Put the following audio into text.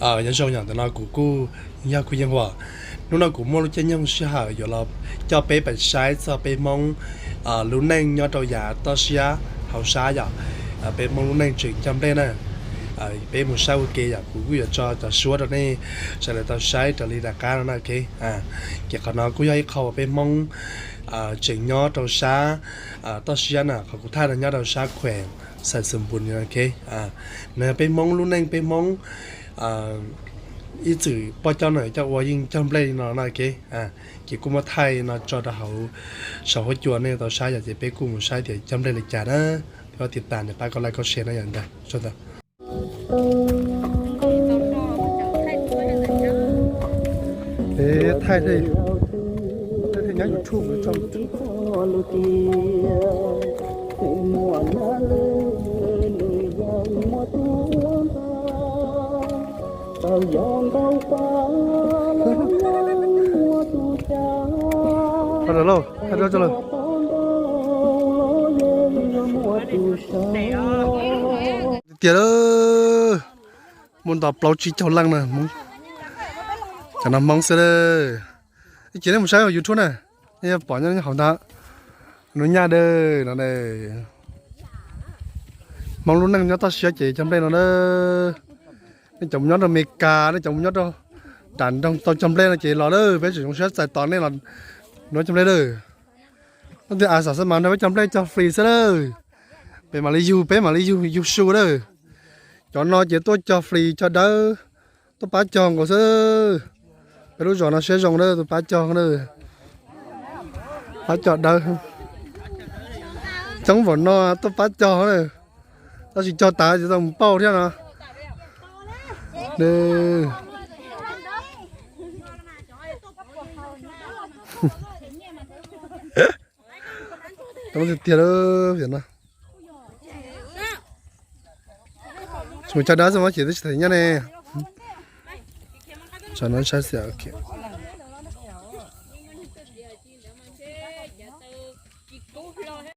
Nyob zoo, yog ntawm no kuv kuj yog kuv yeej huam. Hnub no kuv muaj lub caij nyoog sij hawm yuav los coj peb pais saib txog peb Hmoob lub neej nyob rau yav toj siab hauv sab yom. Peb Hmoob lub neej tseem cog nplej na. Peb mus saib ua ke yom, kuv kuj yuav tso cov suab rau nej sawv daws tau saib raws li daim qab no na. Ces qhov no kuj yog ib qho uas peb Hmoob tseem nyob rau sab toj siab na, qhov kuv thaij no nyob rau sab khuem Xais Xus Npus no. Nws yog peb Hmoob lub neej, peb Hmoob ib txwm poj coj nws coj ua yeej cog nplej li no na. Ces kuj muab thaij no tso rau hauv saum huab cua nej tau saib yom, ces peb kuj mus saib tias cog nplej li cas na. Peb ua tiv tas nws pab koj like koj share na yom ntag. Thaij, thaij nyob YouTube. Thaij lauj, thaij lauj. Tiag, muaj nto plaub tsib caug leej na. Cov no Hmoob xwb. Ib cia nej mus saib hauv YouTube na, nej pom nyob hauv ntag. Nus nyaj dawb no. Hmoob lub neej nyob toj siab ces cog nplej no na. Nej cov mus nyob rau Amelikas, nej cov mus nyob rau nram nroog tau cog nplej no ces los lawm, peb tseem zoo siab txais tos nej los nrog cog nplej lawm. Leej twg a xam xab mas nrog peb cog nplej cog free xwb lawm. Peb mam li yug, peb mam li yug, yug su lawm. Cov no ces tuaj cog free cog dawb, tuaj pab cog nkaus xwb. Peb lub zos no siab zoo lawm, tuaj pab cog lawm. Pab cog dawb. Coob npaum no tuaj pab cog lawm. Tab sis cog tas ces tau mus pauj thiab no. Coob tiag tiag lawm no. Tsis mus cog dawb xwb mas ces twb tsis tham nyob ne. Tso no saib xwb, ok.